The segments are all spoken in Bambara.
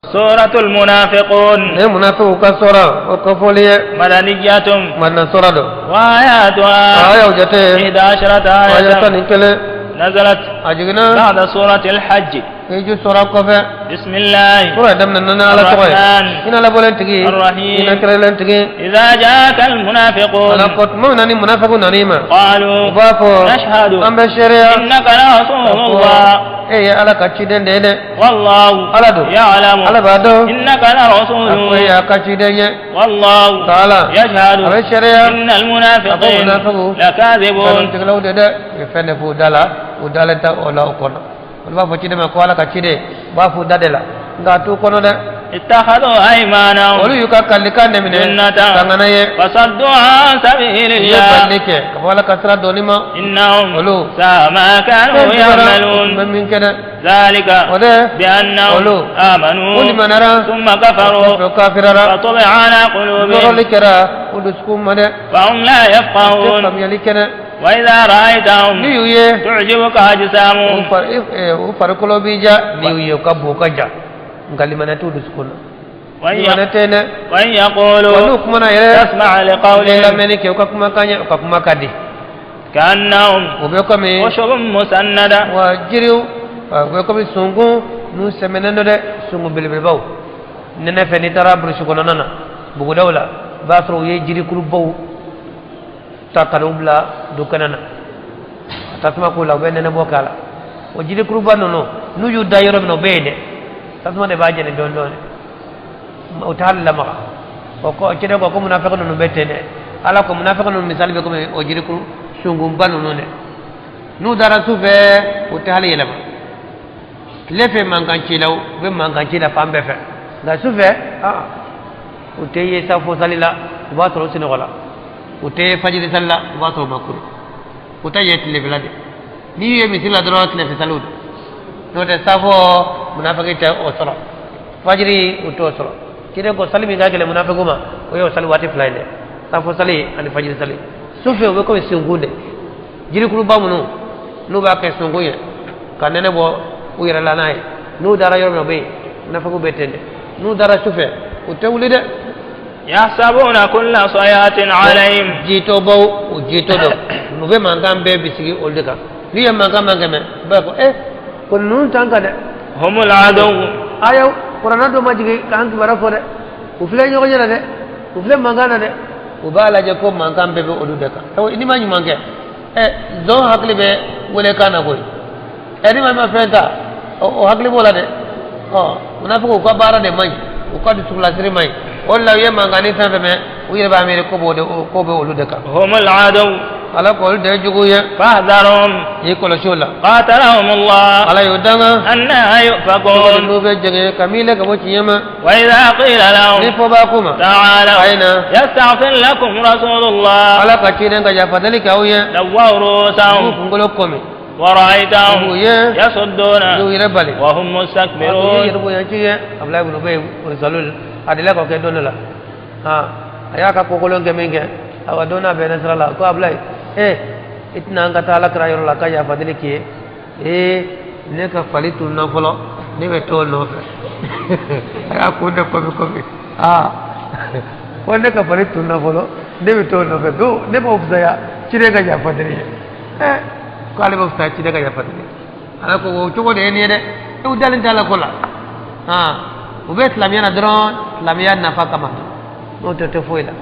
سورة المنافقون Ne munafiqu ka sura o kofɔli ye. مدنية. Madina sura don. وآياتها Ayaw jate 11 aya tan آية. ni kelen. نزلت A jiginna بعد سورة الحج. Hiju sura kɔfɛ. بسم الله Sura daminɛ na Ala tɔgɔ ye. الرحمن Hinɛ labɔlen tigi. الرحيم. Hinɛ kɛrɛlen tigi. إذا جاءك المنافقون Ala ko tuma min na ni munafiqu nan'i ma, قالوا u b'a fɔ نشهد an bɛ seereya إنك لرسول الله. e ye Ala ka ciden de ye dɛ. والله Ala don. يعلم Ala b'a dɔn إنك a ko e لرسوله. y'a ka ciden ye. والله Taala يشهد a bɛ seereya إن a ko المنافقين munafiqu لكاذبون. nkalontigɛlaw de dɛ. U ye fɛn de f'u da la, u dalen tɛ o la o kɔnɔ. Olu b'a fɔ ciden ma ko Ala ka ciden, u b'a f'u da de la, nka a t'u kɔnɔ dɛ. اتخذوا أيمانهم Olu y'u ka kalikan de minɛ جنة kangana ye. فصدوا عن سبيل U ye الله. balili kɛ ka bɔ Ala ka sira dɔnni ma. إنهم Olu ساء ما كانوا fɛn jumɛn يعملون. bɛ min kɛ dɛ. ذلك O de بأنهم olu آمنوا u limaniyara ثم كفروا kɔfɛ u kafirara. فطبع على قلوبهم. Nɔrɔli kɛra u dusukun ma dɛ. فهم لا U tɛ يفقهون. faamuyali kɛ dɛ. وإذا رأيتهم N'i y'u ye تعجبك u أجسامهم. fari u farikolo b'i ja. N'i y'u ye, u ka bon, u ka jan, nka limaniya t'u dusukun na. وإن Limaniya tɛ yen dɛ. وإن Wa n'u يقولوا kumana yɛrɛ, تسمع u bɛ لقولهم. lamɛnni kɛ u ka kumakan ɲɛ, u ka kuma ka di. كأنهم U bɛ komi خشب مسندة. wa jiriw, u bɛ komi sunkun n'u sɛmɛnen don dɛ, sunkun belebelebaw. Nɛnɛ fɛ, n'i taara burusi kɔnɔna na, bugudaw la, i b'a sɔrɔ u ye jirikurubaw ta ka n'u bila dukɛnɛ na ka tasuma k'u la, u bɛ nɛnɛbɔ k'a la. O jirikuruba ninnu, n'u y'u da yɔrɔ min na, u bɛ yen dɛ, tasuma de b'a jeni dɔɔni dɔɔni, o tɛ hali lamaga. O ko ciden ko munafiki ninnu bɛ ten dɛ. Ala ko munafiki ninnu misali bɛ komi o jirikuru sunkunba ninnu dɛ. N'u dara su fɛ, u tɛ hali yɛlɛma. Tile fɛ, mankan cilaw, u bɛ mankan ci la fan bɛɛ fɛ, nka su fɛ, aa, u tɛ ye safo sali la, u b'a sɔrɔ u sunɔgɔ la. U tɛ ye fajiri sali la, u b'a sɔrɔ u ma kuru. U tɛ ye tilefɛla de. N'i y'u ye misiri la dɔrɔn, tilefɛ saliw don. N'o tɛ, safo munafiki tɛ o sɔrɔ, fajiri u t'o sɔrɔ. Ciden ko sali min ka gɛlɛn munafikiw ma, o y'o sali waati fila ye dɛ, safo sali ani fajiri sali. Su fɛ, u bɛ komi sunkun de, jirikuruba minnu n'u b'a kɛ sunkun ye ka nɛnɛ bɔ u yɛrɛ la n'a ye. N'u dara yɔrɔ min na, u bɛ yen. Munafikiw bɛ ten dɛ. N'u dara su fɛ, u tɛ wuli dɛ. يحسبون كل صيحة عليهم. Jitɔbaw, u jitɔ don, u bɛ mankan bɛɛ bisigi olu de kan. N'u ye mankan mankan mɛn, u b'a fɔ ko ninnu t'an kan dɛ. هم العدو. Aya kuranna dɔ ma jigin k'an kibaruya fɔ dɛ. U filɛ ɲɔgɔn ɲɛ na dɛ, u filɛ mankan na dɛ. U b'a lajɛ ko mankan bɛɛ bɛ olu de kan. Sabu n'i ma ɲuman kɛ, zon hakili bɛ welekan na koyi. Ni ma fɛn ta, o hakili b'o la dɛ. Ɔ munafikiw ka baara de man ɲi, u ka dusukulasiri man ɲi. O de la, u ye mankanni fɛn fɛn mɛn, u yɛrɛ b'a miiri ko b'o de ko bɛ olu de kan. هم العدو. Ala ko olu de ye jugu ye. فاحذرهم. I kɔlɔsi o la. قاتلهم الله. Ala y'o danga. أنى Cogo يؤفكون. n'u bɛ jɛngɛ ka miile ka bɔ tiɲɛ ma. وإذا قيل Ni لهم fɔ b'a ko ma تعالوا a ye na يستغفر لكم رسول الله Ala ka ciden ka yafa deli k'aw ye, لووا u b'u رؤوسهم kunkolo kɔmi. ورأيتهم U ye يصدون u y'u yɛrɛ bali. وهم U ye مستكبرون. yɛrɛ bonya ci ye. Abulayi ibn Ubay ibn Salul, a delila k'o kɛ don dɔ la. Han, a y'a ka kokolon kɛ min kɛ, awa, don n'a bɛnna sira la, ko Abulayi, i tɛna an ka taa Ala kira yɔrɔ la ka yafa deli k'i ye? Ne ka fali tununa fɔlɔ, ne bɛ t'o nɔfɛ. A y'a kun de kɔmi kɔmi, aa, ko ne ka fali tununa fɔlɔ, ne bɛ t'o nɔfɛ. Donc ne b'o fisaya ciden ka yafa deli ye. Ko ale b'o fisaya ciden ka yafa deli ye. Ala ko o cogo de ye nin ye dɛ. U dalen t'a la ko la, han, u bɛ silamɛya na dɔrɔn silamɛya nafa kama, n'o tɛ, tɛ foyi la.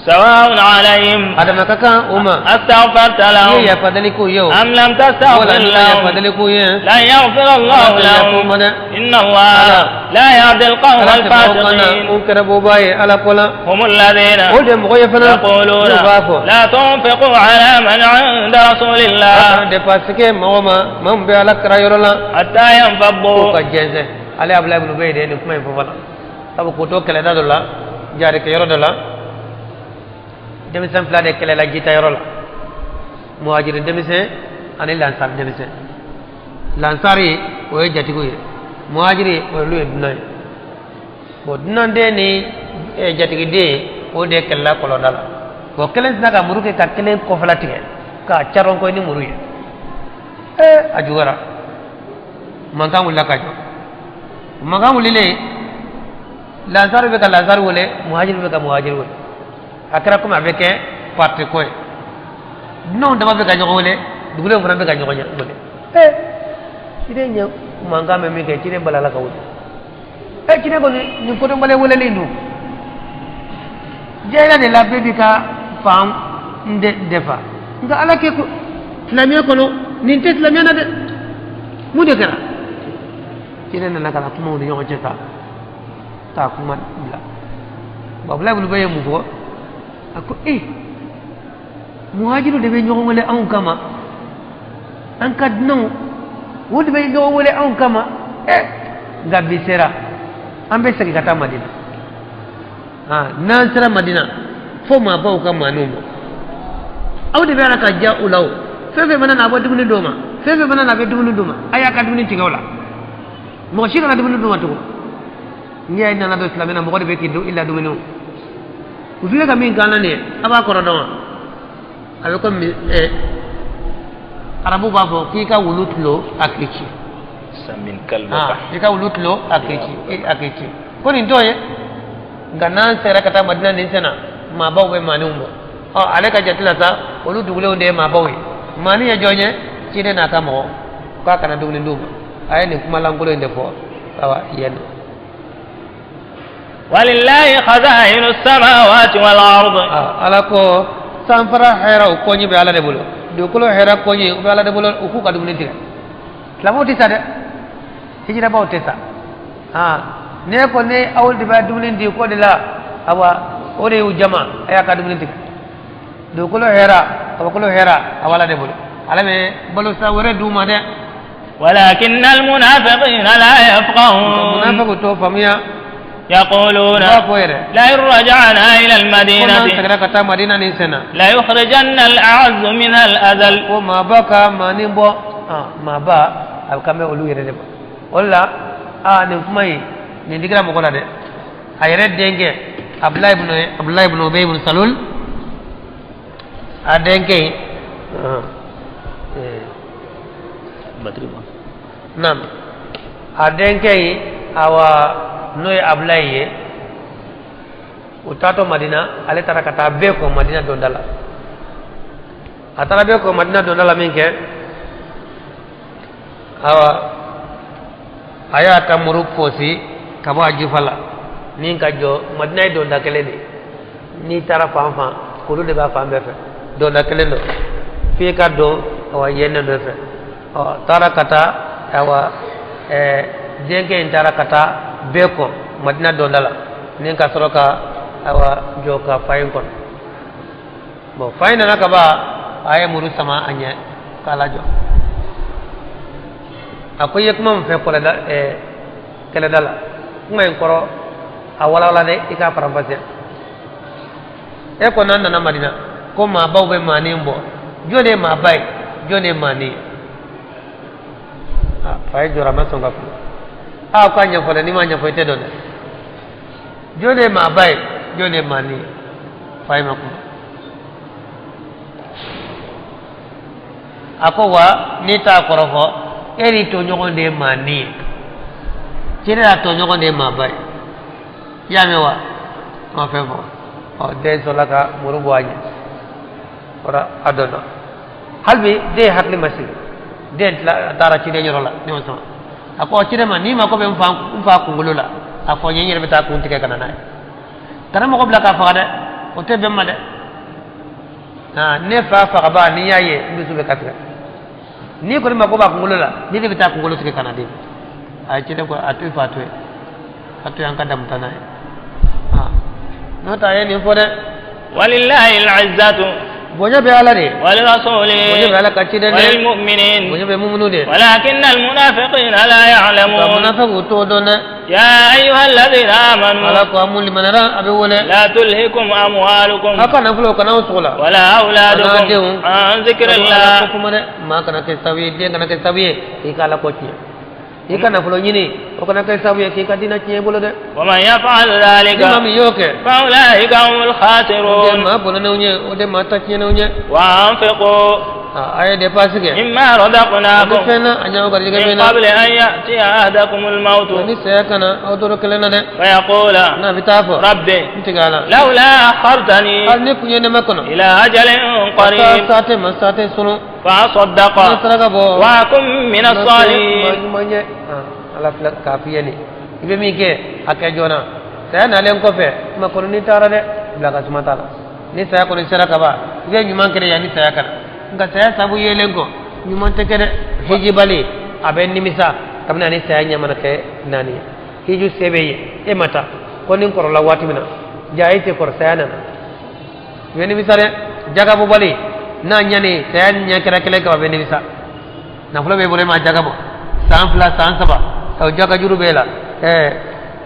سواء عليهم Adama ka kan u ma أستغفرت i ye لهم yafa deli k'u ye o أم لم wala تستغفر n'i ma yafa لهم deli k'u ye, لن يغفر الله Ala tɛ yafa u لهم. ma dɛ. إن الله لا يهدي القوم Ala tɛ maaw kana الفاسقين. mun kɛra bɔbaa ye Ala ko la. هم الذين O de mɔgɔ ye fana يقولون n'u b'a fɔ لا تنفقوا على من عند رسول a الله kana dépense kɛ mɔgɔ ma, maa min bɛ Ala kira yɔrɔ la حتى k'u ينفضوا. ka jɛnsɛn. Ale Abulayi ibn Ubay de ye nin kuma in fɔ fana. Sabu k'u to kɛlɛda dɔ la, jaarikɛyɔrɔ dɔ la, denmisɛn fila de kɛlɛla jita yɔrɔ la, muhajiri denmisɛn ani lansari denmisɛn. Lansari, o ye jatigiw ye, muhajiri, o olu ye dunan ye. Bon, dunanden ni jatigiden, o de kɛlɛla kɔlɔnda la. Bon, kelen tɛna ka muru kɛ ka kelen kɔfɛla tigɛ k'a caron ko ni muru ye. A juguyara, mankan wulila ka jɔ. Mankan wulilen, lansari bɛ ka lansari wele, muhajiri bɛ ka muhajiri wele. A kɛra komi a bɛ kɛ parti ko ye. Dunanw dama bɛ ka ɲɔgɔn wele, dugulenw fana bɛ ka ɲɔgɔn wele. Ee, ciden ye mankan mɛn min kɛ, ciden balala ka wuli. E ciden ko nin kodɔnbaliya weleli in dun, jahiliya de la bɛɛ b'i ka fan defa. Nka ala kɛ ko silamɛya kɔnɔ, nin tɛ silamɛya na dɛ. Mun de kɛra? Ciden nana ka na kuma u ni ɲɔgɔn cɛ sa, k'a kuma bila. Bon, Abulayi ibn Ubayi ye mun fɔ? A ko e, muhajiru de bɛ ɲɔgɔn wele anw kama, an ka dunanw o de bɛ ɲɔgɔn wele anw kama. Ɛ, nka bi sera, an bɛ segin ka taa Madina. N'an sera Madina, fo maabaw ka maaninw bɔ. Aw de bɛ ala ka diya u la. O fɛn fɛn mana na, a bɔ dumuni d'o ma. Fɛn fɛn mana na, a bɛ dumuni d'o ma. A y'a ka dumuni tigɛ o la, mɔgɔ si kana dumuni d'o ma tugun. N'i y'a ye nana don silamɛ na, mɔgɔ de bɛ k'i don i la dumuni. U filɛ ka min k'an na nin ye, a b'a kɔrɔ dɔn wa? A bɛ komi arabu b'a fɔ k'i ka wulu tulo a k'i ci. Samin kalbaka. I ka wulu tulo a k'i ci, a k'i ci. Ko nin t'o ye. Nka n'an sera ka taa Madina nin senna, maabaw bɛ maaninw bɔ. Ɔ, ale ka jate la sa, olu dugulenw de ye maabaw ye. Maanin ye jɔn ye? Ciden n'a ka mɔgɔ. K'a kana dumuni d'u ma. A ye nin kuma lankolon in de fɔ awa yen. Walillahi khaza'inu samawati wal ard. Ala ko sanfara hɛrɛw koɲi bɛ ala de bolo, dugukolo hɛrɛ koɲi u bɛ ala de bolo. U k'u ka dumuni tigɛ. Silamɛw tɛ sa dɛ, hijirabaw tɛ sa. Ne ko ne aw de bɛ dumuni di ko de la, awa o de y'u jama. A y'a ka dumuni tigɛ. Dugukolo hɛrɛ, kabakolo hɛrɛ, a b'ala de bolo. Ala bɛ balo sa wɛrɛ d'u ma dɛ. ولكن المنافقين لا يفقهون. Munafiqu t'o faamuya. يقولون U b'a fɔ yɛrɛ لئن رجعنا إلى ko n'an المدينة seginna ka taa Madina nin senna, ليخرجن الأعز منها الأذل. ko maaba ka maanin bɔ. Maaba a bɛ kan bɛ olu yɛrɛ de ma. O de la, nin kuma in nin digira mɔgɔ la dɛ. A yɛrɛ denkɛ Abulayi ibn Ubay ibn Salul, a denkɛ in, naam, a denkɛ in, awa n'o ye Abulayi ye, u taatɔ Madina, ale taara ka taa bɛɛ kɔ Madina donda la. A taara bɛɛ kɔ Madina donda la min kɛ, awa a y'a ka muru fosi ka bɔ a jufa la ni ka jɔ. Madina ye donda kelen de ye. N'i taara fan fan, kulu de b'a fan bɛɛ fɛ. Donda kelen don f'i ka don awa yen de fɛ. Ɔ, taara ka taa, awa denkɛ in taara ka taa bɛɛ kɔ Madina donda la ni ka sɔrɔ ka awa jɔ ka fa in kɔnɔ. Bon, fa in nana ka ban, a ye muru sama a ɲɛ k'a lajɔ. A ko i ye kuma min fɛ kɔlɛda kɛlɛda la, kuma in kɔrɔ a walawala dɛ, i k'a faranfasiya. E ko n'an nana Madina, ko maabaw bɛ maanin bɔ. Jɔn de ye maaba ye? Jɔn de ye maanin ye? Fa ye jɔra, a ma sɔn ka kuma. A k'a ɲɛfɔ dɛ, n'i m'a ɲɛfɔ i tɛ dɔn dɛ. Jɔn de ye maaba ye? Jɔn de ye maanin ye? Fa ye ma kuma. A ko wa n'i t'a kɔrɔfɔ, e ni tɔɲɔgɔn de ye maanin ye, cɛ y'a tɔɲɔgɔn de ye maaba ye. I y'a mɛn wa? A ma fɛn fɔ. Ɔ, den sɔrɔla ka muru bɔ a ɲɛ. Kɔrɔ a dɔnna. Hali bi den hakili ma sigi. Den tila a taara ciden yɔrɔ la. Ne ma sɔn. A ko ciden ma, n'i mako bɛ n fa kunkolo la, a fɔ n ye, n yɛrɛ bɛ taa kun tigɛ ka na n'a ye. Kana mɔgɔ bila k'a faga dɛ, o tɛ bɛn ma dɛ. Ne fa fagabaa, n'i y'a ye, n dusu bɛ ka tigɛ. N'i kɔni mako b'a kunkolo la, ni ne bɛ taa kunkolo tigɛ ka na di. A ye ciden ko a to i fa, a to yen, a to yen, an ka damu taa n'a ye. N'o tɛ a ye nin fɔ dɛ. ولله العزة Bonya bɛ ala de ye. ولرسوله Bonya bɛ ala ka ciden de. وللمؤمنين Bonya bɛ mumunu de. ولكن المنافقين لا Nka يعلمون. munafiqu t'o dɔn dɛ. يا أيها الذين آمنوا Ala ko a mun limanara, a bɛ wele. لا تلهكم أموالكم A ka nafolo kana aw sogo la. ولا أولادكم An'a denw. عن ذكر Ala الله. ko kuma dɛ, maa kana kɛ sababu ye, den kana kɛ sababu ye k'i ka ala ko tiɲɛ. I ka nafolo ɲini, o kana kɛ sababu ye k'i ka diinɛ tiɲɛ i bolo dɛ. ومن يفعل ذلك Ni maa min y'o kɛ, فأولئك هم o de الخاسرون. maa bɔnɛnenw ye, o de maa ta tiɲɛnenw ye. وأنفقوا A ye dépense kɛ مما رزقناكم fɛn na an y'aw garijɛgɛ من min na قبل أن يأتي أحدكم الموت ni saya ka na aw dɔ kelen na dɛ فيقول n'a bɛ taa fɔ رب n tigi ala لولا أخرتني hali ni kun ye ne makɔnɔ إلى أجل ka taa قريب saate ma saate sunu فأصدق n saraka bɔ وأكن من maa الصالحين ɲuman ye ala filɛ k'a f'i ye nin i bɛ min kɛ a kɛ joona saya nalen kɔfɛ makɔnɔ n'i taara dɛ bila ka suma t'a la ni saya kɔni sera ka ban i bɛ ɲuman kɛ yanni saya ka na nka saya sabu yelen kɔ ɲuman tɛ kɛ dɛ hijibali a bɛ nimisa kabini ani saya ɲɛ mana kɛ naani ye hiju se bɛ ye e ma taa ko ni n kɔrɔla waati min na ja e tɛ kɔrɔ saya nana i bɛ nimisa dɛ jagabɔbali n'a ɲani saya ɲɛ kɛra kelen kan a bɛ nimisa nafolo b'e bolo e ma jaga bɔ san 2 san 3 o jaga juru b'e la ɛɛ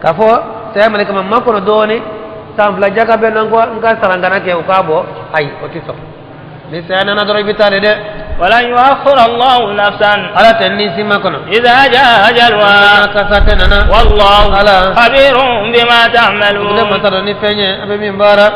k'a fɔ saya mali kama ma kɔnɔ dɔɔnin san 2 jaga bɛ n ko n ka sarankana kɛ o k'a bɔ ayi o tɛ sɔrɔ ni saya nana dɔrɔn i bɛ taa de dɛ ولن يؤخر الله نفسا ala tɛ ni si ma kɔnɔ إذا جاء أجلها kasa tɛ nana والله ala خبير بما ne تعملون ma t'a dɔn ni fɛn ye a bɛ min baara.